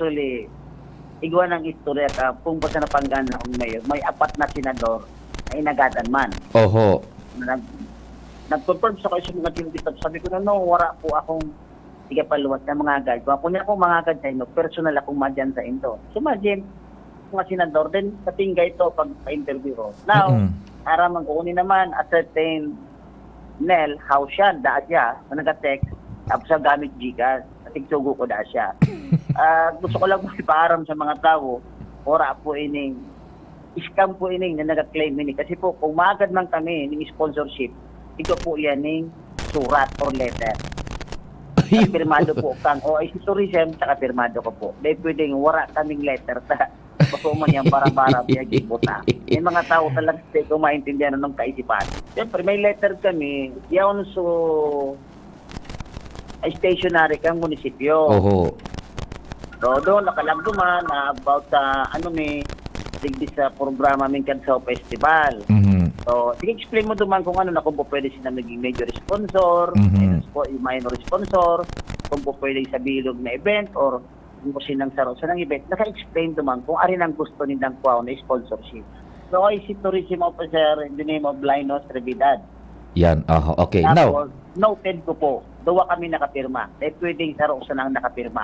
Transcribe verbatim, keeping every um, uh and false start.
Actually, igwa ng istorya ka, kung basta napanggan na akong mayor, may apat na senador na inagadan man. Oho. Nag, nag-confirm sa kayo sa mga team dito. Sabi ko na, "No, wala po akong tigapaluwas na mga agad. Kung ako niya akong mga agad sa inyo, personal akong madyan sa inyo." So imagine, mga senador, then katingga ito pag pa-interview ko. Now, Mm-mm. araman ko, kunin naman, a certain Nel, how siya, daa siya, na nag-text, tapos sa gamit Gcash, at igsugo ko daa siya. Ah, gusto ko lang po ipaaram sa mga tao, wala po ining, scam po ining na nag-claim ini. Kasi po, kung maagad man kami ning sponsorship, ito po yan ning surat or letter. Pirmado po kang O I C Tourism, saka pirmado ko po. Dahil pwedeng wala kaming letter sa bako mo niyang bara-bara, piyag-ibuta. May mga tao talaga hindi ko maintindihan anong kaisipan. Siyempre, may letter kami, yaon so stationary kang munisipyo. Oho. So, doon, nakalagduman na about sa, ano, may digdi sa programa ming Kansao Festival. Mhm. So, sige, explain mo duman kung ano na kung po pwede sila maging major sponsor, Mhm. minor spo- minor sponsor, kung po pwede sa bilog na event or kung po silang saro sa event. Naka-explain duman kung ano ang gusto nilang kuha na sponsorship. So, I C Tourism Officer in the name of Linus Revidad. Yan. Aha. Okay. Now, Tapos, noted ko po, duwa kami nakapirma. Eh, pwedeng saro sa nang nakapirma.